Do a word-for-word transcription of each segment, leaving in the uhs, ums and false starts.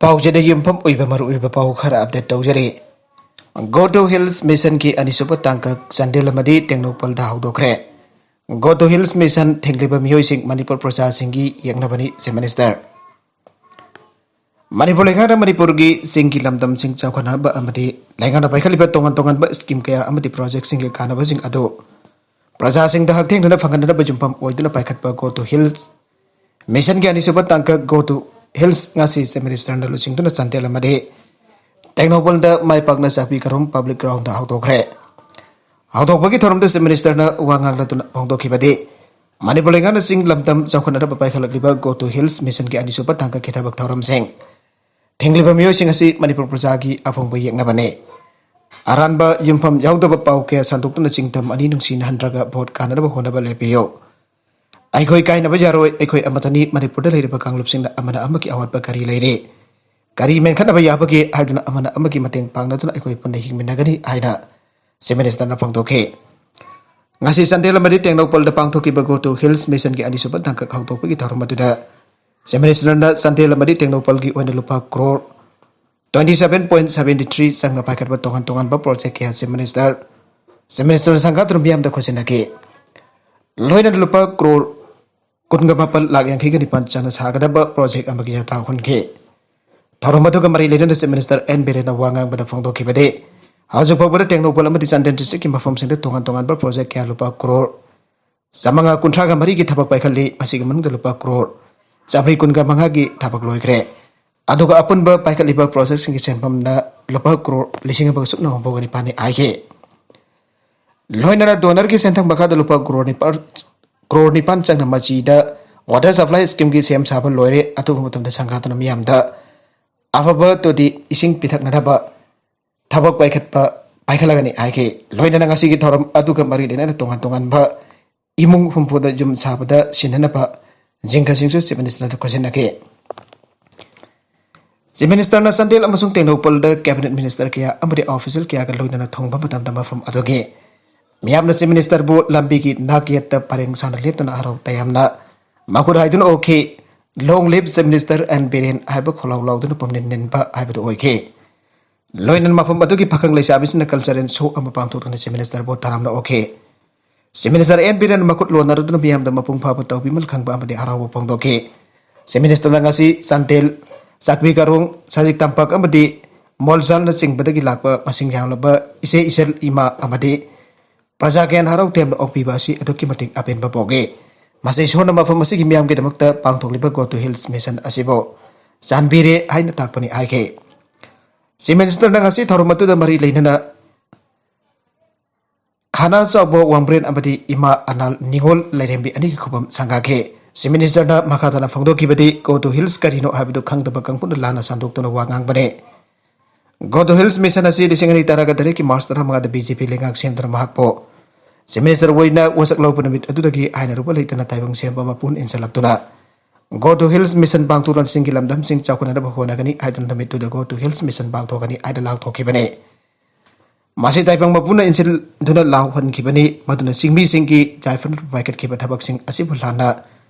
ꯄꯥꯎꯖꯦꯗ ꯌꯨꯝꯐꯝ ꯑꯣꯏꯕ ꯃꯔꯨꯑꯣꯏꯕ ꯄꯥꯎ ꯈꯔ ꯑꯞꯗꯦꯠ ꯇꯧꯖꯔꯤ꯫ Go to Hills ꯃꯤꯁꯟꯒꯤ ꯑꯅꯤꯁꯨꯕ ꯇꯥꯡꯀꯛ ꯆꯥꯟꯗꯦꯜ ꯑꯃꯗꯤ ꯇꯦꯡꯅꯧꯄꯜꯗ ꯍꯧꯗꯣꯛꯈ꯭ꯔꯦ꯫ Go to Hills ꯃꯤꯁꯟ ꯊꯤꯡꯂꯤꯕ ꯃꯤꯑꯣꯏꯁꯤꯡ ꯃꯅꯤꯄꯨꯔ ꯄ꯭ꯔꯖꯥꯁꯤꯡꯒꯤ ꯌꯦꯛꯅꯕꯅꯤ, ꯆꯤꯐ ꯃꯤꯅꯤꯁꯇꯔ꯫ ꯃꯅꯤꯄꯨꯔ ꯂꯩꯉꯥꯛꯅ ꯃꯅꯤꯄꯨꯔꯒꯤ ꯆꯤꯡꯒꯤ ꯂꯝꯗꯝꯁꯤꯡ ꯆꯥꯎꯈꯠꯅꯕ ꯑꯃꯗꯤ ꯂꯩꯉꯥꯛꯅ ꯄꯥꯏꯈꯠꯂꯤꯕ ꯇꯣꯉꯥꯟ ꯇꯣꯉꯥꯟꯕ ꯁ꯭ꯀꯤꯝ ꯀꯌꯥ ꯑꯃꯗꯤ ꯄ꯭ꯔꯣꯖꯦꯛꯁꯤꯡꯒꯤ ꯀꯥꯟꯅꯕꯁꯤꯡ ꯑꯗꯨ ꯄ꯭ꯔꯖꯥꯁꯤꯡꯗ ꯍꯛꯊꯦꯡꯅꯅ ꯐꯪꯍꯟꯅꯕ ꯌꯨꯝꯐꯝ ꯑꯣꯏꯗꯨꯅ ꯄꯥꯏꯈꯠꯄ Go to Hills ꯃꯤꯁꯟꯒꯤ ꯑꯅꯤꯁꯨꯕ ꯇꯥꯡꯀꯛ Go to Hills ꯉꯁꯤ ꯆꯤꯐ ꯃꯤꯅꯤꯁꯇꯔꯅ ꯂꯨꯆꯤꯡꯗꯨꯅ ꯆꯥꯟꯗꯦꯜ ꯑꯃꯗꯤ ꯇꯦꯡꯅꯧꯄꯜꯗ ꯃꯥꯏ ꯄꯥꯛꯅ ꯆꯥꯛꯄꯤ ꯀꯔꯨꯝ ꯄꯕ꯭ꯂꯤꯛ ꯒ꯭ꯔꯥꯎꯟꯗ ꯍꯧꯗꯣꯛꯈ꯭ꯔꯦ꯫ ꯍꯧꯗꯣꯛꯄꯒꯤ ꯊꯧꯔꯝꯗ ꯆꯤꯐ ꯃꯤꯅꯤꯁꯇꯔꯅ ꯋꯥ ꯉꯥꯡꯂꯗꯨꯅ ꯐꯣꯡꯗꯣꯛꯈꯤꯕꯗꯤ, ꯃꯅꯤꯄꯨꯔ ꯂꯩꯉꯥꯛꯅ ꯆꯤꯡ ꯂꯝꯗꯝ ꯆꯥꯎꯈꯠꯅꯅꯕ ꯄꯥꯏꯈꯠꯂꯛꯂꯤꯕ Go to Hills ꯃꯤꯁꯟꯒꯤ ꯑꯅꯤꯁꯨꯕ ꯇꯥꯡꯀꯛꯀꯤ ꯊꯕꯛ ꯊꯧꯔꯝꯁꯤꯡ ꯊꯤꯡꯂꯤꯕ ꯃꯤꯑꯣꯏꯁꯤꯡ ꯑꯁꯤ ꯃꯅꯤꯄꯨꯔ ꯄ꯭ꯔꯖꯥꯒꯤ ꯑꯐꯪꯕ ꯌꯦꯛꯅꯕꯅꯤ꯫ ꯑꯔꯥꯟꯕ ꯌꯨꯝꯐꯝ ꯌꯥꯎꯗꯕ ꯄꯥꯎ ꯀꯌꯥ ꯁꯟꯗꯣꯛꯇꯨꯅ ꯆꯤꯡꯗꯝ ꯑꯅꯤ ꯅꯨꯡꯁꯤꯅꯍꯟꯗ꯭ꯔꯒ ꯚꯣꯠ ꯀꯥꯟꯅꯅꯕ ꯍꯣꯠꯅꯕ ꯂꯦꯞꯄꯤꯌꯨ꯫ ꯑꯩꯈꯣꯏ ꯀꯥꯏꯅꯕ ꯌꯥꯔꯣꯏ, ꯑꯩꯈꯣꯏ ꯑꯃꯠꯇꯅꯤ, ꯃꯅꯤꯄꯨꯔꯗ ꯂꯩꯔꯤꯕ ꯀꯥꯡꯂꯨꯞꯁꯤꯡꯅ ꯑꯃꯅ ꯑꯃꯒꯤ ꯑꯋꯥꯠꯄ ꯀꯔꯤ ꯂꯩꯔꯤ, ꯀꯔꯤ ꯃꯦꯟꯈꯠꯅꯕ ꯌꯥꯕꯒꯦ ꯍꯥꯏꯗꯨꯅ ꯑꯃꯅ ꯑꯃꯒꯤ ꯃꯇꯦꯡ ꯄꯥꯡꯅꯗꯨꯅ ꯑꯩꯈꯣꯏ ꯄꯨꯟꯅ ꯍꯤꯡꯃꯤꯟꯅꯒꯅꯤ ꯍꯥꯏꯅ ꯆꯤꯐ ꯃꯤꯅꯤꯁꯇꯔꯅ ꯐꯣꯡꯗꯣꯛꯈꯤ꯫ ꯉꯁꯤ ꯆꯥꯟꯗꯦꯜ ꯑꯃꯗꯤ ꯇꯦꯡꯅꯧꯄꯜꯗ ꯄꯥꯡꯊꯣꯛꯈꯤꯕ Go to Hills ꯃꯤꯁꯟꯒꯤ ꯑꯅꯤꯁꯨꯕ ꯇꯥꯡꯀꯛ ꯍꯧꯗꯣꯛꯄꯒꯤ ꯊꯧꯔꯝ ꯑꯗꯨꯗ ꯆꯤꯐ ꯃꯤꯅꯤꯁꯇꯔꯅ ꯆꯥꯟꯗꯦꯜ ꯑꯃꯗꯤ ꯇꯦꯡꯅꯧꯄꯜꯒꯤ ꯑꯣꯏꯅ ꯂꯨꯄꯥ crore twenty seven point seven three ꯆꯪꯅ ꯄꯥꯏꯈꯠꯄ ꯇꯣꯉꯥꯟ ꯇꯣꯉꯥꯟꯕ ꯄ꯭ꯔꯣꯖꯦꯛ ꯀꯌꯥ ꯆꯤꯐ ꯃꯤꯅꯤꯁꯇꯔ, ꯆꯤꯐ ꯃꯤꯅꯤꯁꯇꯔ ꯁꯪꯒꯥꯗꯨꯔ ꯃꯤꯌꯥꯝꯗ ꯈꯣꯠꯆꯤꯟꯅꯈꯤ꯫ ꯂꯣꯏꯅꯅ ꯂꯨꯄꯥ ꯀ꯭ꯔꯣꯔ ꯀꯨꯟꯒ ꯃꯥꯄꯜ ꯂꯥꯛ ꯌꯥꯡꯈꯩꯒ ꯅꯤꯄꯥꯟ ꯆꯪꯅ ꯁꯥꯒꯗꯕ ꯄ꯭ꯔꯣꯖꯦꯛ ꯑꯃꯒꯤ ꯌꯥꯇ꯭ꯔꯥ ꯍꯨꯟꯈꯤ꯫ ꯊꯧꯔꯝ ꯑꯗꯨꯒ ꯃꯔꯤ ꯂꯩꯅꯅ ꯆꯤꯐ ꯃꯤꯅꯤꯁꯇꯔ ꯑꯦꯟ ꯕꯤꯔꯦꯟꯅ ꯋꯥ ꯉꯥꯡꯕꯗ ꯐꯣꯡꯗꯣꯛꯈꯤꯕꯗꯤ, ꯍꯧꯖꯤꯛ ꯐꯥꯎꯕꯗ ꯇꯦꯡꯅꯧꯄꯜ ꯑꯃꯗꯤ ꯆꯥꯟꯗꯦꯜ ꯗꯤꯁꯇ꯭ꯔꯤꯛꯀꯤ ꯃꯐꯝꯁꯤꯡꯗ ꯇꯣꯉꯥꯟ ꯇꯣꯉꯥꯟꯕ ꯄ꯭ꯔꯣꯖꯦꯛ ꯀꯌꯥ ꯂꯨꯄꯥ ꯀ꯭ꯔꯣꯔ ꯆꯥꯃꯉꯥ ꯀꯨꯟꯊ꯭ꯔꯥꯒ ꯃꯔꯤꯒꯤ ꯊꯕꯛ ꯄꯥꯏꯈꯠꯂꯤ꯫ ꯃꯁꯤꯒꯤ ꯃꯅꯨꯡꯗ ꯂꯨꯄꯥ ꯀ꯭ꯔꯣꯔ ꯆꯥꯃꯔꯤ ꯀꯨꯟꯒ ꯃꯉꯥꯒꯤ ꯊꯕꯛ ꯂꯣꯏꯈ꯭ꯔꯦ꯫ ꯑꯗꯨꯒ ꯑꯄꯨꯟꯕ ꯄꯥꯏꯈꯠꯂꯤꯕ ꯄ꯭ꯔꯣꯖꯦꯛꯁꯤꯡꯒꯤ ꯁꯦꯟꯐꯝꯅ ꯂꯨꯄꯥ ꯀ꯭ꯔꯣꯔ ꯂꯤꯁꯤꯡ ꯑꯃꯒ ꯁꯨꯞꯅ ꯍꯨꯝꯐꯨꯒ ꯅꯤꯄꯥꯟꯅꯤ ꯍꯥꯏꯈꯤ꯫ ꯂꯣꯏꯅꯅ ꯗꯣꯅꯔꯒꯤ ꯁꯦꯟꯊꯪ ꯃꯈꯥꯗ ꯂꯨꯄꯥ ꯀ꯭ꯔꯣꯔ ꯅꯤꯄꯥꯜ, ꯀ꯭ꯔꯣꯔ ꯅꯤꯄꯥꯟ ꯆꯪꯅ ꯃꯆꯤꯗ ꯋꯥꯇꯔ ꯁꯄ꯭ꯂꯥꯏ ꯁ꯭ꯀꯤꯝꯒꯤ ꯁꯦꯝ ꯁꯥꯕ ꯂꯣꯏꯔꯦ꯫ ꯑꯊꯨꯕ ꯃꯇꯝꯗ ꯁꯪꯒꯥꯗꯨꯅ ꯃꯤꯌꯥꯝꯗ ꯑꯐꯕ ꯇꯣꯇꯤ ꯏꯁꯤꯡ ꯄꯤꯊꯛꯅꯅꯕ ꯊꯕꯛ ꯄꯥꯏꯈꯠꯄ, ꯄꯥꯏꯈꯠꯂꯒꯅꯤ ꯍꯥꯏꯈꯤ꯫ ꯂꯣꯏꯅꯅ ꯉꯁꯤꯒꯤ ꯊꯧꯔꯝ ꯑꯗꯨꯒ ꯃꯔꯤ ꯂꯩꯅꯅ ꯇꯣꯉꯥꯟ ꯇꯣꯉꯥꯟꯕ ꯏꯃꯨꯡ ꯍꯨꯝꯐꯨꯗ ꯌꯨꯝ ꯁꯥꯕꯗ ꯁꯤꯟꯅꯅꯕ ꯖꯤꯡꯒꯁꯤꯡꯁꯨ ꯆꯤꯐ ꯃꯤꯅꯤꯁꯇꯔꯗ ꯈꯣꯠꯆꯤꯟꯅꯈꯤ꯫ ꯆꯤꯐ ꯃꯤꯅꯤꯁꯇꯔꯅ ꯆꯥꯟꯗꯦꯜ ꯑꯃꯁꯨꯡ ꯇꯦꯡꯅꯧꯄꯜꯗ ꯀꯦꯕꯤꯅꯦꯠ ꯃꯤꯅꯤꯁꯇꯔ ꯀꯌꯥ ꯑꯃꯗꯤ ꯑꯣꯐꯤꯁꯤꯌꯦꯜ ꯀꯌꯥꯒ ꯂꯣꯏꯅꯅ ꯊꯨꯡꯕ ꯃꯇꯝꯗ ꯃꯐꯝ ꯑꯗꯨꯒꯤ ꯃꯤꯌꯥꯝꯅ ꯆꯤꯐ ꯃꯤꯅꯤꯁꯇꯔꯕꯨ ꯂꯝꯕꯤꯒꯤ ꯅꯥꯛ ꯌꯦꯠꯇ ꯄꯔꯦꯡ ꯁꯥꯅ ꯂꯦꯞꯇꯨꯅ ꯍꯔꯥꯎ ꯇꯌꯥꯝꯅ ꯃꯈꯨꯠ ꯍꯥꯏꯗꯨꯅ ꯎꯈꯤ꯫ "Long live Chief Minister N Biren" ꯍꯥꯏꯕ ꯈꯣꯜꯂꯥꯎ ꯂꯥꯎꯗꯨꯅ ꯄꯨꯝꯅꯤꯟ ꯅꯤꯟꯕ ꯍꯥꯏꯕꯗꯨ ꯑꯣꯏꯈꯤ꯫ ꯂꯣꯏꯅꯅ ꯃꯐꯝ ꯑꯗꯨꯒꯤ ꯄꯥꯈꯪ ꯂꯩꯁꯥꯕꯤꯁꯤꯡꯅ cultural show ꯑꯃ ꯄꯥꯡꯊꯣꯛꯇꯨꯅ Chief Minister ꯕꯨ ꯇꯔꯥꯝꯅ ꯑꯣꯛꯈꯤ꯫ Chief Minister N Biren ꯃꯈꯨꯠ ꯂꯣꯟꯅꯔꯗꯨꯅ ꯃꯤꯌꯥꯝꯗ ꯃꯄꯨꯡ ꯐꯥꯕ ꯇꯧꯕꯤꯃꯜ ꯈꯪꯕ ꯑꯃꯗꯤ ꯍꯔꯥꯎꯕ ꯐꯣꯡꯗꯣꯛꯈꯤ꯫ Chief Minister ꯅ ꯉꯁꯤ ꯆꯥꯟꯗꯦꯜ, ꯆꯥꯛꯄꯤ ꯀꯥꯔꯣꯡ, ꯁꯖꯤꯛ ꯇꯝꯄꯥꯛ ꯑꯃꯗꯤ ꯃꯣꯜꯖꯥꯜꯅꯆꯤꯡꯕꯗꯒꯤ ꯂꯥꯛꯄ ꯃꯁꯤꯡ ꯌꯥꯝꯂꯕ ꯏꯆꯦ ꯏꯆꯜ ꯏꯃꯥ ꯑꯃꯗꯤ ꯄ꯭ꯔꯖꯥ ꯀꯌꯥꯅ ꯍꯔꯥꯎ ꯇꯌꯥꯝꯅ ꯑꯣꯛꯄꯤꯕ ꯑꯁꯤ ꯑꯗꯨꯛꯀꯤ ꯃꯇꯤꯛ ꯑꯄꯦꯟꯕ ꯄꯣꯛꯏ꯫ ꯃꯁꯤ ꯏꯁꯣꯔꯅ ꯃꯐꯝ ꯑꯁꯤꯒꯤ ꯃꯤꯌꯥꯝꯒꯤꯗꯃꯛꯇ ꯄꯥꯡꯊꯣꯛꯂꯤꯕ Go to Hills Mission ꯑꯁꯤꯕꯨ ꯆꯥꯟꯕꯤꯔꯦ ꯍꯥꯏꯅ ꯇꯥꯛꯄꯅꯤ ꯍꯥꯏꯈꯤ꯫ Chief Minister ꯅ ꯉꯁꯤ ꯊꯧꯔꯝ ꯑꯗꯨꯗ ꯃꯔꯤ ꯂꯩꯅꯅ ꯈꯥꯅꯥ ꯆꯥꯎꯕ ꯋꯥꯡꯕ꯭ꯔꯦꯟ ꯑꯃꯗꯤ ꯏꯃꯥ ꯑꯅꯥꯜ ꯅꯤꯉꯣꯜ ꯂꯥꯏꯔꯦꯝꯕꯤ ꯑꯅꯤꯒꯤ ꯈꯨꯕꯝ ꯁꯪꯒꯥꯈꯤ꯫ Chief Minister ꯅ ꯃꯈꯥ ꯇꯥꯅ ꯐꯣꯡꯗꯣꯛꯈꯤꯕꯗꯤ, Go to Hills ꯀꯔꯤꯅꯣ ꯍꯥꯏꯕꯗꯨ ꯈꯪꯗꯕ ꯀꯥꯡꯕꯨꯅ ꯂꯥꯟꯅ ꯁꯟꯗꯣꯛꯇꯨꯅ ꯋꯥ ꯉꯥꯡꯕꯅꯦ꯫ Go to Hills Mission ꯑꯁꯤ ꯂꯤꯁꯤꯡ ꯑꯅꯤ ꯇꯔꯥꯒ ꯇꯔꯦꯠꯀꯤ March ꯇꯔꯥꯃꯉꯥꯗ B J P ꯂꯩꯉꯥꯛ ꯁꯦꯝꯗꯨꯅ ꯃꯍꯥꯛꯄꯨ Chief Minister ꯑꯣꯏꯅ ꯋꯥꯁꯛ ꯂꯧꯕ ꯅꯨꯃꯤꯠ ꯑꯗꯨꯗꯒꯤ ꯍꯥꯏꯅꯔꯨꯕ ꯂꯩꯇꯅ ꯇꯥꯏꯕꯪ ꯁꯦꯝꯕ ꯃꯄꯨꯅ ꯏꯟꯁꯤꯜꯂꯛꯇꯨꯅ Go to Hills Mission ꯄꯥꯡꯊꯣꯛꯇꯨꯅ ꯆꯤꯡꯒꯤ ꯂꯝꯗꯝꯁꯤꯡ ꯆꯥꯎꯈꯠꯅꯅꯕ ꯍꯣꯠꯅꯒꯅꯤ ꯍꯥꯏꯗꯨꯅ ꯅꯨꯃꯤꯠꯇꯨꯗ Go to Hills Mission ꯄꯥꯡꯊꯣꯛꯀꯅꯤ ꯍꯥꯏꯅ ꯂꯥꯎꯊꯣꯛꯈꯤꯕꯅꯤ꯫ ꯃꯁꯤ ꯇꯥꯏꯕꯪ ꯃꯄꯨꯅ ꯏꯟꯁꯤꯟꯗꯨꯅ ꯂꯥꯎꯍꯟꯈꯤꯕꯅꯤ꯫ ꯃꯗꯨꯅ ꯆꯤꯡꯃꯤꯁꯤꯡꯒꯤ ꯌꯥꯏꯐꯅꯕ ꯄꯥꯏꯈꯠꯈꯤꯕ ꯊꯕꯛꯁꯤꯡ ꯑꯁꯤꯕꯨ ꯂꯥꯟꯅ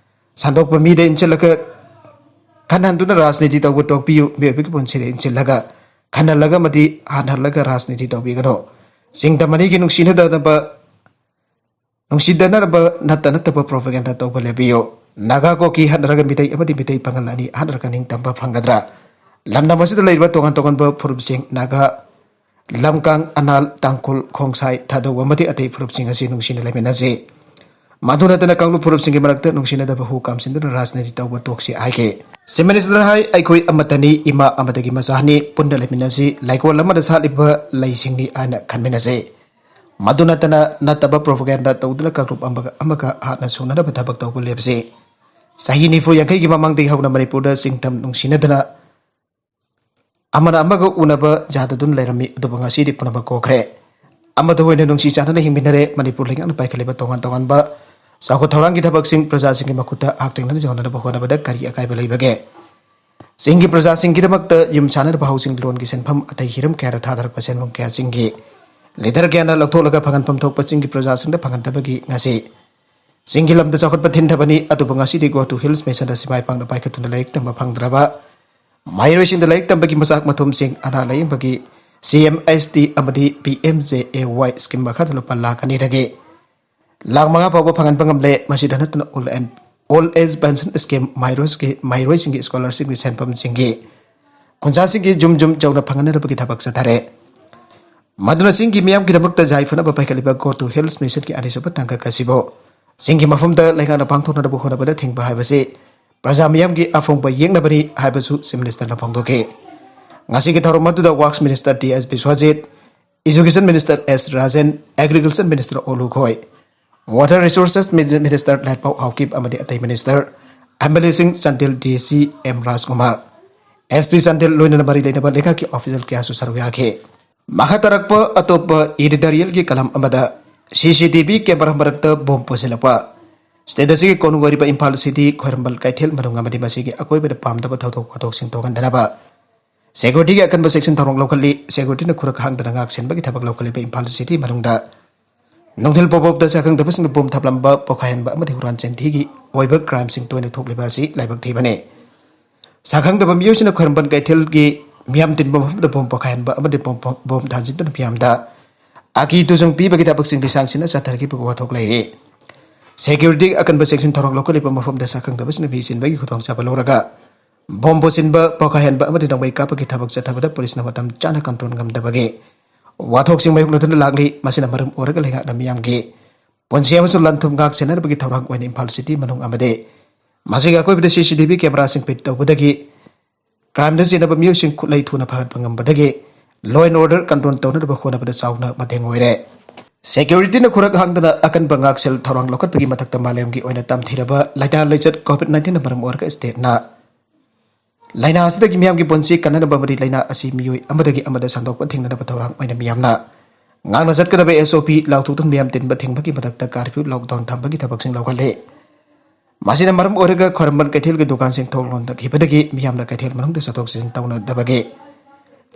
ꯁꯟꯗꯣꯛꯄ ꯃꯤꯗ ꯏꯟꯁꯤꯜꯂꯒ ꯈꯟꯍꯟꯗꯨꯅ ꯔꯥꯖꯅꯤꯇꯤ ꯇꯧꯕ ꯇꯣꯛꯄꯤꯌꯨ꯫ ꯃꯤꯑꯣꯏꯕꯒꯤ ꯄꯨꯟꯁꯤꯗ ꯏꯟꯁꯤꯜꯂꯒ ꯈꯟꯍꯜꯂꯒ ꯑꯃꯗꯤ ꯍꯟꯍꯜꯂꯒ ꯔꯥꯖꯅꯤꯇꯤ ꯇꯧꯕꯤꯒꯅꯨ꯫ ꯆꯤꯡꯗꯝ ꯑꯅꯤꯒꯤ ꯅꯨꯡꯁꯤꯅꯗꯅꯕ, ꯅꯨꯡꯁꯤꯗꯅꯅꯕ ꯅꯠꯇ ꯅꯠꯇꯕ propaganda ꯇꯧꯕ ꯂꯦꯞꯄꯤꯌꯨ꯫ ꯅꯥꯒꯥ ꯀꯣꯀꯤ ꯍꯠꯅꯔꯒ ꯃꯤꯇꯩ ꯑꯃꯗꯤ ꯃꯤꯇꯩ ꯄꯥꯉꯜ ꯑꯅꯤ ꯍꯠꯅꯔꯒ ꯅꯤꯡꯇꯝꯕ ꯐꯪꯒꯗ꯭ꯔꯥ? ꯂꯝꯗꯝ ꯑꯁꯤꯗ ꯂꯩꯔꯤꯕ ꯇꯣꯉꯥꯟ ꯇꯣꯉꯥꯟꯕ ꯐꯨꯔꯨꯞꯁꯤꯡ, ꯅꯥꯒꯥ, ꯂꯝꯀꯥꯡ, ꯑꯅꯥꯜ, ꯇꯥꯡꯈꯨꯜ, ꯈꯣꯡꯁꯥꯏ, ꯊꯥꯗꯧ ꯑꯃꯗꯤ ꯑꯇꯩ ꯐꯨꯔꯨꯞꯁꯤꯡ ꯑꯁꯤ ꯅꯨꯡꯁꯤꯅ ꯂꯩꯃꯤꯟꯅꯁꯤ꯫ ꯃꯗꯨ ꯅꯠꯇꯅ ꯀꯥꯡꯂꯨꯞ ꯐꯨꯔꯨꯞꯁꯤꯡꯒꯤ ꯃꯔꯛꯇ ꯅꯨꯡꯁꯤꯅꯗꯕ ꯍꯨ ꯀꯥꯝꯁꯤꯟꯗꯨꯅ ꯔꯥꯖꯅꯤꯇꯤ ꯇꯧꯕ ꯇꯣꯛꯁꯤ ꯍꯥꯏꯈꯤ꯫ Chief Minister ꯅ ꯍꯥꯏ, ꯑꯩꯈꯣꯏ ꯑꯃꯠꯇꯅꯤ, ꯏꯃꯥ ꯑꯃꯗꯒꯤ ꯃꯆꯥꯅꯤ, ꯄꯨꯟꯅ ꯂꯩꯃꯤꯟꯅꯁꯤ, ꯂꯩꯀꯣꯜ ꯑꯃꯗ ꯁꯥꯠꯂꯤꯕ ꯂꯩꯁꯤꯡꯅꯤ ꯍꯥꯏꯅ ꯈꯟꯃꯤꯟꯅꯁꯤ꯫ ꯃꯗꯨ ꯅꯠꯇꯅ ꯅꯠꯇꯕ propaganda ꯇꯧꯗꯨꯅ ꯀꯥꯡꯂꯨꯞ ꯑꯃꯒ ꯑꯃꯒ ꯍꯥꯠꯅ ꯁꯨꯅꯅꯕ ꯊꯕꯛ ꯇꯧꯕ ꯂꯦꯞꯁꯤ꯫ ꯆꯍꯤ ꯅꯤꯐꯨ ꯌꯥꯡꯈꯩꯒꯤ ꯃꯃꯥꯡꯗꯒꯤ ꯍꯧꯅ ꯃꯅꯤꯄꯨꯔꯗ ꯆꯤꯡꯗꯝ ꯅꯨꯡꯁꯤꯅꯗꯅ ꯑꯃꯅ ꯑꯃꯒ ꯎꯅꯕ ꯌꯥꯗꯗꯨꯅ ꯂꯩꯔꯝꯃꯤ, ꯑꯗꯨꯕꯨ ꯉꯁꯤꯗꯤ ꯄꯨꯝꯅꯃꯛ ꯀꯣꯛꯈ꯭ꯔꯦ꯫ ꯑꯃꯠꯇ ꯑꯣꯏꯅ ꯅꯨꯡꯁꯤ ꯆꯥꯟꯅꯅ ꯍꯤꯡꯃꯤꯟꯅꯔꯦ꯫ ꯃꯅꯤꯄꯨꯔ ꯂꯩꯉꯥꯛꯅ ꯄꯥꯏꯈꯠꯂꯤꯕ ꯇꯣꯉꯥꯟ ꯇꯣꯉꯥꯟꯕ ꯆꯥꯎꯈꯠ ꯊꯧꯔꯥꯡꯒꯤ ꯊꯕꯛꯁꯤꯡ ꯄ꯭ꯔꯖꯥꯁꯤꯡꯒꯤ ꯃꯈꯨꯠꯇ ꯍꯛꯊꯦꯡꯅꯅ ꯌꯧꯅꯅꯕ ꯍꯣꯠꯅꯕꯗ ꯀꯔꯤ ꯑꯀꯥꯏꯕ ꯂꯩꯕꯒꯦ? ꯆꯤꯡꯒꯤ ꯄ꯭ꯔꯖꯥꯁꯤꯡꯒꯤꯗꯃꯛꯇ ꯌꯨꯝ ꯁꯥꯅꯅꯕ housing loan ꯒꯤ ꯁꯦꯟꯐꯝ ꯑꯇꯩ ꯍꯤꯔꯝ ꯀꯌꯥꯗ ꯊꯥꯗꯔꯛꯄ ꯁꯦꯟꯐꯝ ꯀꯌꯥ ꯆꯤꯡꯒꯤ leader ꯀꯌꯥꯅ ꯂꯧꯊꯣꯛꯂꯒ ꯐꯪꯍꯟꯐꯝ ꯊꯣꯛꯄ ꯆꯤꯡꯒꯤ ꯄ꯭ꯔꯖꯥꯁꯤꯡꯗ ꯐꯪꯍꯟꯗꯕꯒꯤ ꯉꯁꯤ ꯆꯤꯡꯒꯤ ꯂꯝꯗ ꯆꯥꯎꯈꯠꯄ ꯊꯤꯟꯊꯕꯅꯤ, ꯑꯗꯨꯕꯨ ꯉꯁꯤꯗꯤ Go to Hills Mission ꯑꯁꯤ ꯃꯥꯏ ꯄꯥꯛꯅ ꯄꯥꯏꯈꯠꯇꯨꯅ ꯂꯥꯏꯔꯤꯛ ꯇꯝꯕ ꯐꯪꯗ꯭ꯔꯕ ꯃꯍꯩꯔꯣꯏꯁꯤꯡꯗ ꯂꯥꯏꯔꯤꯛ ꯇꯝꯕꯒꯤ ꯃꯆꯥꯛ ꯃꯊꯨꯝꯁꯤꯡ ꯑꯅꯥ ꯂꯥꯌꯦꯡꯕꯒꯤ C M S T ꯑꯃꯗꯤ P M J A Y scheme ꯃꯈꯥꯗ ꯂꯨꯄꯥ ꯂꯥꯈ ꯑꯅꯤꯗꯒꯤ ꯂꯥꯈ ꯃꯉꯥ ꯐꯥꯎꯕ ꯐꯪꯍꯟꯕ ꯉꯝꯂꯦ꯫ ꯃꯁꯤꯗ ꯅꯠꯇꯅ Old and, Old Age Pension Scheme ꯃꯍꯩꯔꯣꯏꯁꯤꯡꯒꯤ, ꯃꯍꯩꯔꯣꯏꯁꯤꯡꯒꯤ scholarshipꯀꯤ ꯁꯦꯟꯐꯝꯁꯤꯡꯒꯤ ꯈꯨꯟꯖꯥꯁꯤꯡꯒꯤ ꯌꯨꯝ ꯌꯨꯝ ꯌꯧꯅ ꯐꯪꯍꯟꯅꯕꯒꯤ ꯊꯕꯛ ꯆꯠꯊꯔꯦ꯫ ꯃꯗꯨꯅ ꯆꯤꯡꯒꯤ ꯃꯤꯌꯥꯝꯒꯤꯗꯃꯛꯇ ꯌꯥꯏꯐꯅꯕ ꯄꯥꯏꯈꯠꯂꯤꯕ Go to Hills Missionꯒꯤ ꯑꯅꯤꯁꯨꯕ ꯇꯥꯡꯀꯛ ꯑꯁꯤꯕꯨ ꯆꯤꯡꯒꯤ ꯃꯐꯝꯗ ꯂꯩꯉꯥꯛꯅ ꯄꯥꯡꯊꯣꯛꯅꯅꯕ ꯍꯣꯠꯅꯕꯗ ꯊꯤꯡꯕ ꯍꯥꯏꯕꯁꯤ ꯄ꯭ꯔꯖꯥ ꯃꯤꯌꯥꯝꯒꯤ ꯑꯐꯣꯡꯕ ꯌꯦꯛꯅꯕꯅꯤ ꯍꯥꯏꯕꯁꯨ Chief Ministerꯅ ꯐꯣꯡꯗꯣꯛꯈꯤ꯫ ꯉꯁꯤꯒꯤ ꯊꯧꯔꯝ ꯑꯗꯨꯗ Works Minister ꯇꯤ ꯑꯦꯁ ꯕꯤꯁ꯭ꯋꯖꯤꯠ, Education Minister ꯑꯦꯁ ꯔꯥꯖꯦꯟ, Agriculture Minister ꯑꯣꯂꯨ ꯈꯣꯏ, Water Resources Minister ꯂꯥꯏꯠꯄꯥꯎ ꯍꯥꯎꯀꯤꯞ ꯑꯃꯗꯤ ꯑꯇꯩ Minister, M L Aꯁꯤꯡ ꯆꯥꯟꯗꯦꯜ ꯗꯤ ꯁꯤ ꯑꯦꯝ ꯔꯥꯖꯀꯨꯃꯥꯔ, S P ꯆꯥꯟꯗꯦꯜ ꯂꯣꯏꯅꯅ ꯃꯔꯤ ꯂꯩꯅꯕ ꯂꯩꯉꯥꯛꯀꯤ official ꯀꯌꯥꯁꯨ ꯁꯔꯨꯛ ꯌꯥꯈꯤ꯫ ꯃꯈꯥ ꯇꯥꯔꯛꯄ ꯑꯇꯣꯞꯄ editorialꯒꯤ column ꯑꯃꯗ C C T V camera ꯃꯔꯛꯇ bomb ꯄꯨꯁꯤꯜꯂꯛꯄ꯫ State ꯑꯁꯤꯒꯤ ꯀꯣꯅꯨꯡ ꯑꯣꯏꯔꯤꯕ ꯏꯝꯐꯥꯜ city, ꯈ꯭ꯋꯥꯏꯔꯝꯕꯟ ꯀꯩꯊꯦꯜ ꯃꯅꯨꯡ ꯑꯃꯗꯤ ꯃꯁꯤꯒꯤ ꯑꯀꯣꯏꯕꯗ ꯄꯥꯝꯗꯕ ꯊꯧꯗꯣꯛ ꯋꯥꯊꯣꯛꯁꯤꯡ ꯊꯣꯛꯍꯟꯗꯅꯕ securityꯒꯤ ꯑꯀꯟꯕ section ꯊꯧꯔꯥꯡ ꯂꯧꯈꯠꯂꯤ꯫ Securityꯅ ꯈꯨꯔꯈ ꯍꯥꯡꯗꯅ ꯉꯥꯛ ꯁꯦꯟꯕꯒꯤ ꯊꯕꯛ ꯂꯧꯈꯠꯂꯤꯕ ꯏꯝꯐꯥꯜ city ꯃꯅꯨꯡꯗ ꯅꯨꯡꯊꯤꯜ ꯄꯣꯞ ꯄꯣꯞꯇ ꯁꯛꯈꯪꯗꯕꯁꯤꯡꯅ bomb ꯊꯝꯂꯝꯕ, ꯄꯣꯈꯥꯏꯍꯟꯕ ꯑꯃꯗꯤ ꯍꯨꯔꯥꯟ ꯆꯤꯟꯊꯤꯒꯤ ꯑꯣꯏꯕ crimeꯁꯤꯡ ꯇꯣꯏꯅ ꯊꯣꯛꯂꯤꯕ ꯑꯁꯤ ꯂꯥꯏꯕꯛ ꯊꯤꯕꯅꯤ꯫ ꯁꯛꯈꯪꯗꯕ ꯃꯤꯑꯣꯏꯁꯤꯡꯅ ꯈ꯭ꯋꯥꯏꯔꯝꯕꯟ ꯀꯩꯊꯦꯜꯒꯤ ꯃꯤꯌꯥꯝ ꯇꯤꯟꯕ ꯃꯐꯝꯗ bomb ꯄꯣꯈꯥꯏꯍꯟꯕ ꯑꯃꯗꯤ bomb, bomb ꯊꯥꯖꯤꯟꯗꯨꯅ ꯃꯤꯌꯥꯝꯗ ꯑꯀꯤ ꯇꯨꯖꯨꯡ ꯄꯤꯕꯒꯤ ꯊꯕꯛꯁꯤꯡ ꯂꯤꯁꯥꯡ ꯁꯤꯠꯅ ꯆꯠꯊꯔꯛꯈꯤꯕꯒꯤ ꯋꯥꯊꯣꯛ ꯂꯩꯔꯤ꯫ Security ꯑꯀꯟꯕ section ꯊꯧꯔꯥꯡ ꯂꯧꯈꯠꯂꯤꯕ ꯃꯐꯝꯗ ꯁꯛꯈꯪꯗꯕꯁꯤꯡꯅ ꯃꯤ ꯆꯤꯟꯕꯒꯤ ꯈꯨꯗꯣꯡꯆꯥꯕ ꯂꯧꯔꯒ bomb ꯄꯨꯁꯤꯟꯕ, ꯄꯣꯈꯥꯏꯍꯟꯕ ꯑꯃꯗꯤ ꯅꯣꯡꯃꯩ ꯀꯥꯞꯄꯒꯤ ꯊꯕꯛ ꯆꯠꯊꯕꯗ policeꯅ ꯃꯇꯝ ꯆꯥꯅ control ꯉꯝꯗꯕꯒꯤ ꯋꯥꯊꯣꯛꯁꯤꯡ ꯃꯥꯌꯣꯛꯅꯗꯨꯅ ꯂꯥꯛꯂꯤ꯫ ꯃꯁꯤꯅ ꯃꯔꯝ ꯑꯣꯏꯔꯒ ꯂꯩꯉꯥꯛꯅ ꯃꯤꯌꯥꯝꯒꯤ ꯄꯨꯟꯁꯤ ꯑꯃꯁꯨꯡ ꯂꯟ ꯊꯨꯝ ꯉꯥꯛ ꯁꯦꯟꯅꯅꯕꯒꯤ ꯊꯧꯔꯥꯡ ꯑꯣꯏꯅ ꯏꯝꯐꯥꯜ city ꯃꯅꯨꯡ ꯑꯃꯗꯤ ꯃꯁꯤꯒꯤ ꯑꯀꯣꯏꯕꯗ C C T V cameraꯁꯤꯡ fit ꯇꯧꯕꯗꯒꯤ crimeꯗ ꯆꯦꯟꯅꯕ ꯃꯤꯑꯣꯏꯁꯤꯡ ꯈꯨꯠꯂꯩ ꯊꯨꯅ ꯐꯥꯒꯠꯄ ꯉꯝꯕꯗꯒꯤ law and order control ꯇꯧꯅꯅꯕ ꯍꯣꯠꯅꯕꯗ ꯆꯥꯎꯅ ꯃꯇꯦꯡ ꯑꯣꯏꯔꯦ꯫ Securityꯅ ꯈꯨꯔꯛ ꯍꯥꯡꯗꯅ ꯑꯀꯟꯕ ꯉꯥꯛꯁꯦꯜ ꯊꯧꯔꯥꯡ ꯂꯧꯈꯠꯄꯒꯤ ꯃꯊꯛꯇ ꯃꯥꯂꯦꯝꯒꯤ ꯑꯣꯏꯅ ꯇꯝꯊꯤꯔꯕ ꯂꯥꯏꯅꯥ ꯂꯥꯏꯆꯠ COVID nineteenꯅ ꯃꯔꯝ ꯑꯣꯏꯔꯒ stateꯅ ꯂꯥꯏꯅꯥ ꯑꯁꯤꯗꯒꯤ ꯃꯤꯌꯥꯝꯒꯤ ꯄꯨꯟꯁꯤ ꯀꯟꯅꯅꯕ ꯑꯃꯗꯤ ꯂꯥꯏꯅꯥ ꯑꯁꯤ ꯃꯤꯑꯣꯏ ꯑꯃꯗꯒꯤ ꯑꯃꯗ ꯁꯟꯗꯣꯛꯄ ꯊꯤꯡꯅꯅꯕ ꯊꯧꯔꯥꯡ ꯑꯣꯏꯅ ꯃꯤꯌꯥꯝꯅ ꯉꯥꯛꯅ ꯆꯠꯀꯗꯕ S O P ꯂꯥꯎꯊꯣꯛꯇꯨꯅ ꯃꯤꯌꯥꯝ ꯇꯤꯟꯕ ꯊꯤꯡꯕꯒꯤ ꯃꯊꯛꯇ curfew, lockdown ꯊꯝꯕꯒꯤ ꯊꯕꯛꯁꯤꯡ ꯂꯧꯈꯠꯂꯤ꯫ ꯃꯁꯤꯅ ꯃꯔꯝ ꯑꯣꯏꯔꯒ ꯈ꯭ꯋꯥꯏꯔꯝꯕꯟ ꯀꯩꯊꯦꯜꯒꯤ ꯗꯨꯀꯥꯟꯁꯤꯡ ꯊꯣꯡ ꯂꯣꯟꯗꯈꯤꯕꯗꯒꯤ ꯃꯤꯌꯥꯝꯅ ꯀꯩꯊꯦꯜ ꯃꯅꯨꯡꯗ ꯆꯠꯊꯣꯛ ꯆꯠꯁꯤꯟ ꯇꯧꯅꯗꯕꯒꯤ,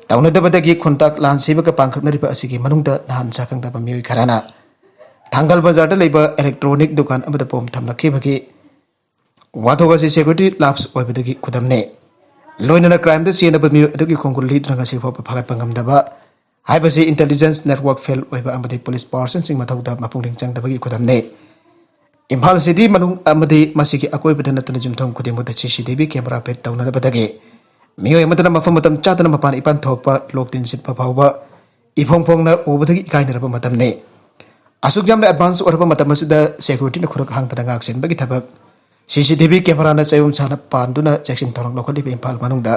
ꯇꯧꯅꯗꯕꯗꯒꯤ ꯈꯨꯟꯇꯥꯛ ꯂꯥꯟ ꯁꯤꯕꯒ ꯄꯥꯡꯈꯛꯅꯔꯤꯕ ꯑꯁꯤꯒꯤ ꯃꯅꯨꯡꯗ ꯅꯍꯥꯟ ꯁꯛꯈꯪꯗꯕ ꯃꯤꯑꯣꯏ ꯈꯔꯅ ꯊꯥꯡꯒꯜ ꯕꯖꯥꯔꯗ ꯂꯩꯕ electronic ꯗꯨꯀꯥꯟ ꯑꯃꯗ ꯕꯣꯝ ꯊꯝꯂꯛꯈꯤꯕꯒꯤ ꯋꯥꯊꯣꯛ ꯑꯁꯤ security lapse ꯑꯣꯏꯕꯗꯒꯤ ꯈꯨꯗꯝꯅꯤ꯫ ꯂꯣꯏꯅꯅ crimeꯗ ꯆꯦꯟꯅꯕ ꯃꯤꯑꯣꯏ ꯑꯗꯨꯒꯤ ꯈꯣꯡꯒꯨꯜ ꯂꯤꯗꯨꯅ ꯉꯁꯤ ꯐꯥꯎꯕ ꯐꯥꯒꯠꯄ ꯉꯝꯗꯕ ꯍꯥꯏꯕꯁꯤ intelligence network fail ꯑꯣꯏꯕ ꯑꯃꯗꯤ police personꯁꯤꯡ ꯃꯊꯧꯗ ꯃꯄꯨꯛꯅꯤꯡ ꯆꯪꯗꯕꯒꯤ ꯈꯨꯗꯝꯅꯤ꯫ ꯏꯝꯐꯥꯜ city ꯃꯅꯨꯡ ꯑꯃꯗꯤ ꯃꯁꯤꯒꯤ ꯑꯀꯣꯏꯕꯗ ꯅꯠꯇꯅ ꯌꯨꯝꯊꯣꯡ ꯈꯨꯗꯤꯡꯃꯛꯇ CCTV camera fit ꯇꯧꯅꯔꯕꯗꯒꯤ ꯃꯤꯑꯣꯏ ꯑꯃꯠꯇꯅ ꯃꯐꯝ ꯃꯇꯝ ꯆꯥꯗꯅ ꯃꯄꯥꯟ ꯏꯄꯥꯟ ꯊꯣꯛꯄ, ꯂꯣꯛ ꯇꯤꯟ ꯁꯤꯠꯄ ꯐꯥꯎꯕ ꯏꯐꯣꯡ ꯐꯣꯡꯅ ꯎꯕꯗꯒꯤ ꯏꯀꯥꯏꯅꯔꯕ ꯃꯇꯝꯅꯤ꯫ ꯑꯁꯨꯛ ꯌꯥꯝꯅ advance ꯑꯣꯏꯔꯕ ꯃꯇꯝ ꯑꯁꯤꯗ securityꯅ ꯈꯨꯔꯛ ꯍꯥꯡꯗꯅ ꯉꯥꯛ ꯁꯦꯟꯕꯒꯤ ꯊꯕꯛ, CCTV cameraꯅ ꯆꯌꯣꯝ ꯁꯥꯅ ꯄꯥꯟꯗꯨꯅ ꯆꯦꯛꯁꯤꯟ ꯊꯧꯔꯥꯡ ꯂꯧꯈꯠꯂꯤꯕ ꯏꯝꯐꯥꯜ ꯃꯅꯨꯡꯗ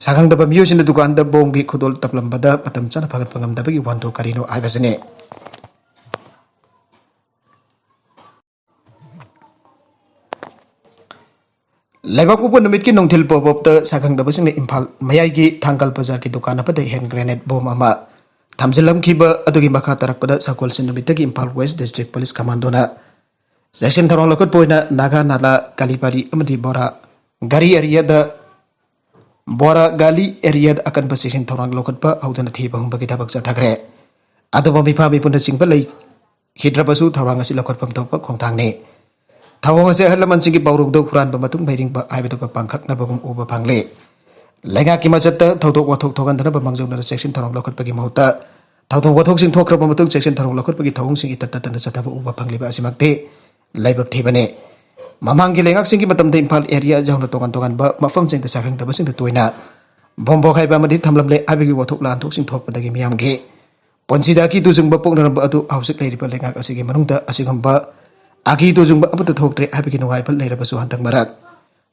ꯁꯥꯈꯪꯗꯕ ꯃꯤꯑꯣꯏꯁꯤꯡꯅ ꯗꯨꯀꯥꯟꯗ ꯕꯣꯝꯒꯤ ꯈꯨꯗꯣꯜ ꯇꯝꯂꯝꯕꯗ ꯃꯇꯝ ꯆꯥꯅ ꯐꯒꯠꯄ ꯉꯝꯗꯕꯒꯤ ꯋꯥꯍꯟꯊꯣꯛ ꯀꯔꯤꯅꯣ ꯍꯥꯏꯕꯁꯤꯅꯤ꯫ ꯂꯩꯕꯥꯛꯄꯣꯛꯄ ꯅꯨꯃꯤꯠꯀꯤ ꯅꯨꯡꯊꯤꯜ ꯄꯣꯞ ꯑꯞꯇ ꯁꯥꯈꯪꯗꯕꯁꯤꯡꯅ ꯏꯝꯐꯥꯜ ꯃꯌꯥꯏꯒꯤ ꯊꯥꯡꯒꯜ ꯕꯖꯥꯔꯒꯤ ꯗꯨꯀꯥꯟ ꯑꯃꯗ hand grenade ꯕꯣꯝ ꯑꯃ ꯊꯝꯖꯤꯜꯂꯝꯈꯤꯕ ꯑꯗꯨꯒꯤ ꯃꯈꯥ ꯇꯥꯔꯛꯄꯗ ꯁꯒꯣꯜꯁꯦꯟ ꯅꯨꯃꯤꯠꯇꯒꯤ ꯏꯝꯐꯥꯜ West District Police Commandoꯅ ꯆꯦꯛꯁꯤꯟ ꯊꯧꯔꯥꯡ ꯂꯧꯈꯠꯄ ꯑꯣꯏꯅ ꯅꯥꯒꯥ ꯅꯥꯂꯥ, ꯀꯥꯂꯤꯕꯥꯔꯤ ꯑꯃꯗꯤ ꯕꯣꯔꯥ ꯒꯥꯔꯤ ꯑꯦꯔꯤꯌꯥꯗ, ꯕꯣꯔꯥ ꯒꯥꯂꯤ ꯑꯦꯔꯤꯌꯥꯗ ꯑꯀꯟꯕ ꯆꯦꯛꯁꯤꯟ ꯊꯧꯔꯥꯡ ꯂꯧꯈꯠꯄ ꯍꯧꯗꯨꯅ ꯊꯤꯕ ꯍꯨꯝꯕꯒꯤ ꯊꯕꯛ ꯆꯠꯊꯈ꯭ꯔꯦ꯫ ꯑꯗꯨꯕꯨ ꯃꯤꯐꯥ ꯃꯤꯄꯨꯅ ꯆꯤꯡꯕ ꯂꯩꯈꯤꯗ꯭ꯔꯕꯁꯨ ꯊꯧꯔꯥꯡ ꯑꯁꯤ ꯂꯧꯈꯠꯐꯝ ꯊꯣꯛꯄ ꯈꯣꯡꯊꯥꯡꯅꯤ꯫ ꯊꯧꯑꯣꯡ ꯑꯁꯤ ꯑꯍꯜ ꯂꯃꯟꯁꯤꯡꯒꯤ ꯄꯥꯎꯔꯧꯗ ꯍꯨꯔꯥꯟꯕ ꯃꯇꯨꯡ ꯃꯩꯔꯤꯡꯕ ꯍꯥꯏꯕꯗꯨꯒ ꯄꯥꯡꯈꯛꯅꯕꯒꯨꯝ ꯎꯕ ꯐꯪꯂꯦ꯫ ꯂꯩꯉꯥꯛꯀꯤ ꯃꯆꯠꯇ ꯊꯧꯗꯣꯛ ꯋꯥꯊꯣꯛ ꯊꯣꯛꯍꯟꯗꯅꯕ ꯃꯥꯡꯖꯧꯅꯅ ꯆꯦꯛꯁꯤꯟ ꯊꯧꯔꯥꯡ ꯂꯧꯈꯠꯄꯒꯤ ꯃꯍꯨꯠꯇ ꯊꯧꯗꯣꯛ ꯋꯥꯊꯣꯛꯁꯤꯡ ꯊꯣꯛꯈ꯭ꯔꯕ ꯃꯇꯨꯡ ꯆꯦꯛꯁꯤꯟ ꯊꯧꯔꯥꯡ ꯂꯧꯈꯠꯄꯒꯤ ꯊꯧꯑꯣꯡꯁꯤꯡ ꯏꯇꯠ ꯇꯠꯇꯅ ꯆꯠꯊꯕ ꯎꯕ ꯐꯪꯂꯤꯕ ꯑꯁꯤꯃꯛꯇꯤ ꯂꯥꯏꯕꯛ ꯊꯤꯕꯅꯤ꯫ ꯃꯃꯥꯡꯒꯤ ꯂꯩꯉꯥꯛꯁꯤꯡꯒꯤ ꯃꯇꯝꯗ ꯏꯝꯐꯥꯜ ꯑꯦꯔꯤꯌꯥ ꯌꯥꯎꯅ ꯇꯣꯉꯥꯟ ꯇꯣꯉꯥꯟꯕ ꯃꯐꯝꯁꯤꯡꯗ ꯁꯥꯈꯪꯗꯕꯁꯤꯡꯗ ꯇꯣꯏꯅ ꯕꯣꯝ ꯄꯣꯈꯥꯏꯕ ꯑꯃꯗꯤ ꯊꯝꯂꯝꯂꯦ ꯍꯥꯏꯕꯒꯤ ꯋꯥꯊꯣꯛ ꯂꯥꯟꯊꯣꯛꯁꯤꯡ ꯊꯣꯛꯄꯗꯒꯤ ꯃꯤꯌꯥꯝꯒꯤ ꯄꯨꯟꯁꯤꯗ ꯑꯀꯤ ꯇꯨꯖꯨꯡꯕ ꯄꯣꯛꯅꯔꯝꯕ ꯑꯗꯨ ꯍꯧꯖꯤꯛ ꯂꯩꯔꯤꯕ ꯂꯩꯉꯥꯛ ꯑꯁꯤꯒꯤ ꯃꯅꯨꯡꯗ ꯑꯁꯤꯒꯨꯝꯕ ꯑꯀꯤ ꯇꯨꯖꯨꯡꯕ ꯑꯃꯠꯇ ꯊꯣꯛꯇ꯭ꯔꯦ ꯍꯥꯏꯕꯒꯤ ꯅꯨꯡꯉꯥꯏꯕ ꯂꯩꯔꯕꯁꯨ ꯍꯟꯗꯛ ꯃꯔꯛ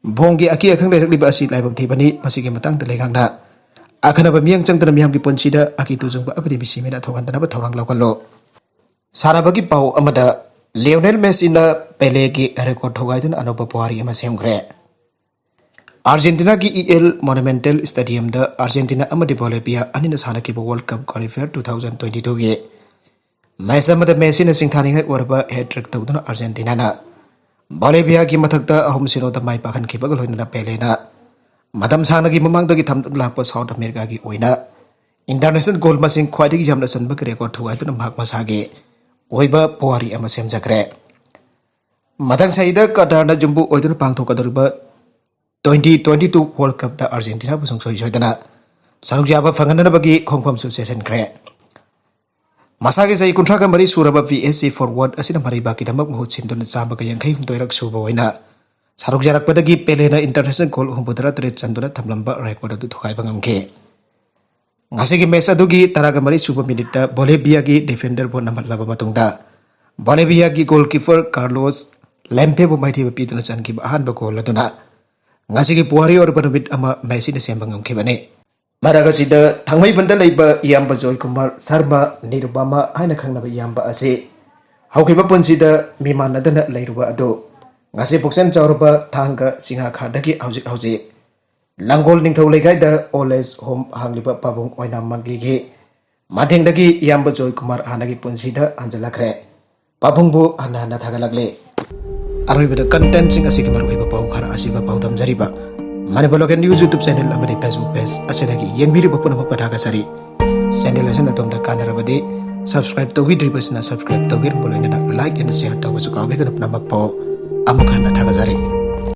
ꯕꯣꯝꯒꯤ ꯑꯀꯤ ꯑꯈꯪ ꯂꯩꯔꯛꯂꯤꯕ ꯑꯁꯤ ꯂꯥꯏꯕꯛ ꯊꯤꯕꯅꯤ꯫ ꯃꯁꯤꯒꯤ ꯃꯇꯥꯡꯗ ꯂꯩꯉꯥꯛꯅ ꯑꯈꯟꯅꯕ ꯃꯤꯠꯌꯦꯡ ꯆꯪꯗꯅ ꯃꯤꯌꯥꯝꯒꯤ ꯄꯨꯟꯁꯤꯗ ꯑꯀꯤ ꯇꯨꯖꯨꯡꯕ ꯑꯃꯗꯤ ꯃꯤꯁꯤ ꯃꯤꯅ ꯊꯣꯛꯍꯟꯗꯅꯕ ꯊꯧꯔꯥꯡ ꯂꯧꯈꯠꯂꯨ꯫ ꯁꯥꯟꯅꯕꯒꯤ ꯄꯥꯎ ꯑꯃꯗ, ꯂꯤꯑꯣꯅꯦꯜ ꯃꯦꯁꯤꯅ ꯄꯦꯂꯦꯒꯤ ꯔꯦꯀꯣꯔꯗ ꯊꯨꯒꯥꯏꯗꯨꯅ ꯑꯅꯧꯕ ꯄꯨꯋꯥꯔꯤ ꯑꯃ ꯁꯦꯝꯈ꯭ꯔꯦ꯫ ꯑꯥꯔꯖꯦꯟꯇꯤꯅꯥꯒꯤ ꯏ ꯑꯦꯜ ꯃꯣꯅꯨꯃꯦꯟꯇꯦꯜ ꯁ꯭ꯇꯦꯗꯤꯌꯝꯗ ꯑꯥꯔꯖꯦꯟꯇꯤꯅꯥ ꯑꯃꯗꯤ ꯕꯣꯂꯦꯚꯤꯌꯥ ꯑꯅꯤꯅ ꯁꯥꯟꯅꯈꯤꯕ world cup qualifier two thousand twenty ꯇꯨꯒꯤ ꯃꯦꯆ ꯑꯃꯗ ꯃꯦꯁꯤꯅ ꯁꯤꯡꯊꯥꯅꯤꯡꯉꯥꯏ ꯑꯣꯏꯔꯕ ꯍꯦꯇ꯭ꯔꯤꯛ ꯇꯧꯗꯨꯅ ꯑꯥꯔꯖꯦꯟꯇꯤꯅꯥꯅ ꯕꯣꯂꯦꯚꯤꯌꯥꯒꯤ ꯃꯊꯛꯇ ꯑꯍꯨꯝ ꯁꯤꯅꯣꯗ ꯃꯥꯏ ꯄꯥꯛꯍꯟꯈꯤꯕꯒ ꯂꯣꯏꯅꯅ ꯄꯦꯂꯦꯅ ꯃꯇꯝ ꯁꯥꯡꯅꯒꯤ ꯃꯃꯥꯡꯗꯒꯤ ꯊꯝꯗꯨꯅ ꯂꯥꯛꯄ ꯁꯥꯎꯠ ꯑꯃꯦꯔꯤꯀꯥꯒꯤ ꯑꯣꯏꯅ ꯏꯟꯇꯔꯅꯦꯁꯅꯦꯜ ꯒꯣꯜ ꯃꯁꯤꯡ ꯈ꯭ꯋꯥꯏꯗꯒꯤ ꯌꯥꯝꯅ ꯆꯟꯕꯒꯤ ꯔꯦꯀꯣꯔꯗ ꯊꯨꯒꯥꯏꯗꯨꯅ ꯃꯍꯥꯛ ꯃꯁꯥꯒꯤ ꯑꯣꯏꯕ ꯄꯨꯋꯥꯔꯤ ꯑꯃ ꯁꯦꯝꯖꯈ꯭ꯔꯦ꯫ ꯃꯊꯪ ꯆꯍꯤꯗ ꯀꯇꯥꯔꯅ ꯌꯨꯝꯕꯨ ꯑꯣꯏꯗꯨꯅ ꯄꯥꯡꯊꯣꯛꯀꯗꯧꯔꯤꯕ twenty twenty two World Cupꯇ ꯑꯥꯔꯖꯦꯟꯇꯤꯅꯥꯕꯨ ꯁꯨꯡꯁꯣꯏ ꯁꯣꯏꯗꯅ ꯁꯔꯨꯛ ꯌꯥꯕ ꯐꯪꯍꯟꯅꯕꯒꯤ ꯈꯣꯡꯐꯝꯁꯨ ꯆꯦꯁꯤꯟꯈ꯭ꯔꯦ꯫ ꯃꯁꯥꯒꯤ ꯆꯍꯤ ꯀꯨꯟꯊ꯭ꯔꯥꯒ ꯃꯔꯤ ꯁꯨꯔꯕ ꯄꯤ ꯑꯦꯁ ꯖꯤ ꯐꯣꯔꯋꯥꯔꯗ ꯑꯁꯤꯅ ꯃꯔꯩꯕꯥꯛꯀꯤꯗꯃꯛ ꯃꯍꯨꯠ ꯁꯤꯟꯗꯨꯅ ꯆꯥꯝꯃꯒ ꯌꯥꯡꯈꯩ ꯍꯨꯝꯗꯣꯏꯔꯛ ꯁꯨꯕ ꯑꯣꯏꯅ ꯁꯔꯨꯛ ꯌꯥꯔꯛꯄꯗꯒꯤ ꯄꯦꯂꯦꯅ ꯏꯟꯇꯔꯅꯦꯁꯅꯦꯜ ꯒꯣꯜ ꯍꯨꯝꯐꯨꯇꯔꯥ ꯇꯔꯦꯠ ꯆꯟꯗꯨꯅ ꯊꯝꯂꯝꯕ ꯔꯦꯀꯣꯔꯗ ꯑꯗꯨ ꯊꯨꯒꯥꯏꯕ ꯉꯝꯈꯤ꯫ ꯉꯁꯤꯒꯤ ꯃꯦꯆ ꯑꯗꯨꯒꯤ ꯇꯔꯥꯒ ꯃꯔꯤ ꯁꯨꯕ ꯃꯤꯅꯤꯠꯇ ꯕꯣꯂꯦꯚꯤꯌꯥꯒꯤ ꯗꯤꯐꯦꯟꯗꯔꯕꯨ ꯅꯝꯍꯠꯂꯕ ꯃꯇꯨꯡꯗ ꯕꯣꯂꯦꯚꯤꯌꯥꯒꯤ ꯒꯣꯜꯀꯤꯄꯔ ꯀꯥꯔꯂꯣꯁ ꯂꯦꯝꯄꯦꯕꯨ ꯃꯥꯏꯊꯤꯕ ꯄꯤꯗꯨꯅ ꯆꯟꯈꯤꯕ ꯑꯍꯥꯟꯕ ꯒꯣꯜ ꯑꯗꯨꯅ ꯉꯁꯤꯒꯤ ꯄꯨꯋꯥꯔꯤ ꯑꯣꯏꯔꯕ ꯅꯨꯃꯤꯠ ꯑꯃ ꯃꯦꯁꯤꯅ ꯁꯦꯝꯕ ꯉꯝꯈꯤꯕꯅꯤ꯫ ꯃꯔꯛ ꯑꯁꯤꯗ ꯊꯥꯡꯃꯩꯕꯟꯗ ꯂꯩꯕ ꯏꯌꯥꯝꯕ ꯖꯣꯏ ꯀꯨꯃꯥꯔ ꯁꯔꯃ ꯅꯤꯔꯨꯄꯃ ꯍꯥꯏꯅ ꯈꯪꯅꯕ ꯏꯌꯥꯝꯕ ꯑꯁꯤ ꯍꯧꯈꯤꯕ ꯄꯨꯟꯁꯤꯗ ꯃꯤꯃꯥꯟꯅꯗꯅ ꯂꯩꯔꯨꯕ ꯑꯗꯨ ꯉꯁꯤ ꯄꯨꯛꯆꯦꯜ ꯆꯥꯎꯔꯕ ꯊꯥꯡꯒ ꯆꯤꯡꯉꯥꯈꯥꯗꯒꯤ ꯍꯧꯖꯤꯛ ꯍꯧꯖꯤꯛ ꯂꯥꯡꯒꯣꯜ ꯅꯤꯡꯊꯧ ꯂꯩꯀꯥꯏꯗ ꯑꯣꯜ ꯑꯦꯖ ꯍꯣꯝ ꯍꯥꯡꯂꯤꯕ ꯄꯥꯕꯨꯡ ꯑꯣꯏꯅꯥꯝ ꯃꯪꯒꯤꯒꯤ ꯃꯇꯦꯡꯗꯒꯤ ꯏꯌꯥꯝꯕ ꯖꯣꯏ ꯀꯨꯃꯥꯔ ꯍꯥꯟꯅꯒꯤ ꯄꯨꯟꯁꯤꯗ ꯍꯟꯖꯤꯜꯂꯛꯈ꯭ꯔꯦ꯫ ꯄꯥꯕꯨꯡꯕꯨ ꯍꯟꯅ ꯍꯟꯅ ꯊꯥꯒꯠꯂꯛꯂꯤ꯫ ꯑꯔꯣꯏꯕꯗ ꯀꯟꯇꯦꯟꯁꯤꯡ ꯑꯁꯤꯒꯤ ꯃꯔꯨꯑꯣꯏꯕ ꯄꯥꯎ ꯈꯔ ꯑꯁꯤꯕ ꯄꯥꯎꯗꯝꯖꯔꯤꯕ Manipur local news YouTube channel ꯑꯃꯗꯤ ꯐꯦꯁꯕꯨꯛ ꯄꯦꯖ ꯑꯁꯤꯗꯒꯤ ꯌꯦꯡꯕꯤꯔꯤꯕ ꯄꯨꯝꯅꯃꯛꯄꯨ ꯊꯥꯒꯠꯆꯔꯤ꯫ ꯆꯦꯅꯦꯜ ꯑꯁꯤꯅ ꯑꯗꯣꯝꯗ ꯀꯥꯟꯅꯔꯕꯗꯤ ꯁꯕꯁꯀ꯭ꯔꯥꯏꯕ ꯇꯧꯕꯤꯗ꯭ꯔꯤꯕꯁꯤꯅ ꯁꯕꯁꯀ꯭ꯔꯥꯏꯕ ꯇꯧꯕꯤꯔꯝꯕ ꯂꯣꯏꯅꯅ ꯂꯥꯏꯛ ꯑꯦꯟ ꯁꯤꯌꯔ ꯇꯧꯕꯁꯨ ꯀꯥꯎꯕꯤꯒꯅꯨ꯫ ꯄꯨꯝꯅꯃꯛꯄꯨ ꯑꯃꯨꯛ ꯍꯟꯅ ꯊꯥꯒꯠꯆꯔꯤ꯫